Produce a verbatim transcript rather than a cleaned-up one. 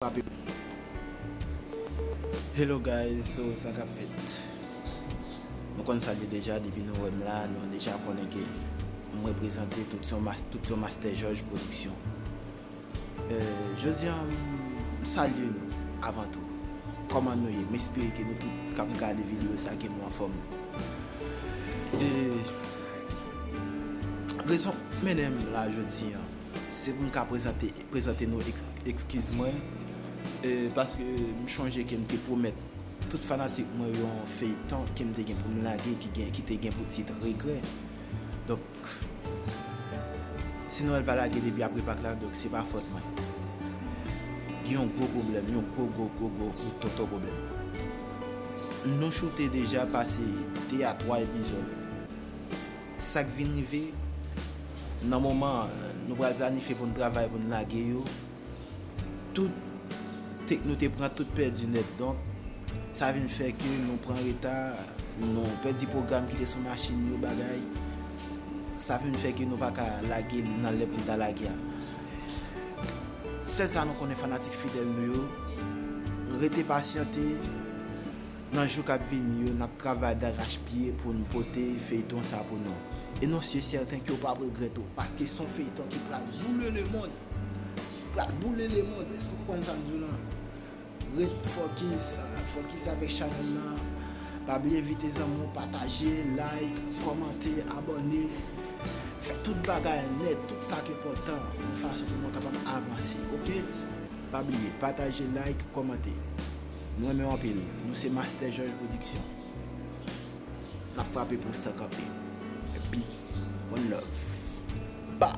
Frape. Hello guys, so sa k ap fèt? Nou konn sa l ye deja, depi nou wè m la, nou deja konnen ke m reprezante tout yon mas-, tout yon Master George Production. Euh, jodi a, m salye nou avan tou. Kòman nou ye? M espere ke nou tout k ap gade videyo sa ke nou anfòm. E rezon k mennen m la jodi a, se pou m ka prezante, prezante nou eks-, ekskiz mwen, e paske m chonje ke m te pwomèt tout fanatik mwen yon feyton ke m te gen pou m lage, ki gen, ki te gen pou tit Regrè. Donk, si Noël pa lage depi apre Pak la, donk se pa fòt mwen. Gen yon gwo pwoblèm, yon gwo, gwo, gwo, gwo bout tonton pwoblèm. Nou choute deja pase de a twa epizòd. Sa k vin rive, nan moman nou pral planifye pou n travay, pou n lage yo, tout tek nou te pran, tout pèdi nèt. Donk, sa vin fè ke nou pran reta, nou pèdi pwogram ki te sou machin yo, bagay. Sa vin fè ke nou pa ka lage nan lè pou n ta lage a. Sèl sa nou konnen, fanatik fidèl nou yo, rete pasyante. Nan jou k ap vini yo, n ap travay darachpye pou n pote feyton sa pou nou. E non, sye sèten ke w p ap regrèt ou, paske se yon feyton ki pral boule lemonn. Pral boule lemonn. Èske w konprann sa m di w lan? Ret fokis, fokis avèk chanèl lan. Pa bliye envite zanmi w, pataje, like, kòmante, abòne. Fè tout bagay nèt, tout sa k enpòtan, yon fason pou nou kapab avanse, oke? Pa bliye, pataje, like, kòmante. Nou renmen w anpil. Nou se Master George Production. N ap frape pou san kanpe. Epi, one love. Ba!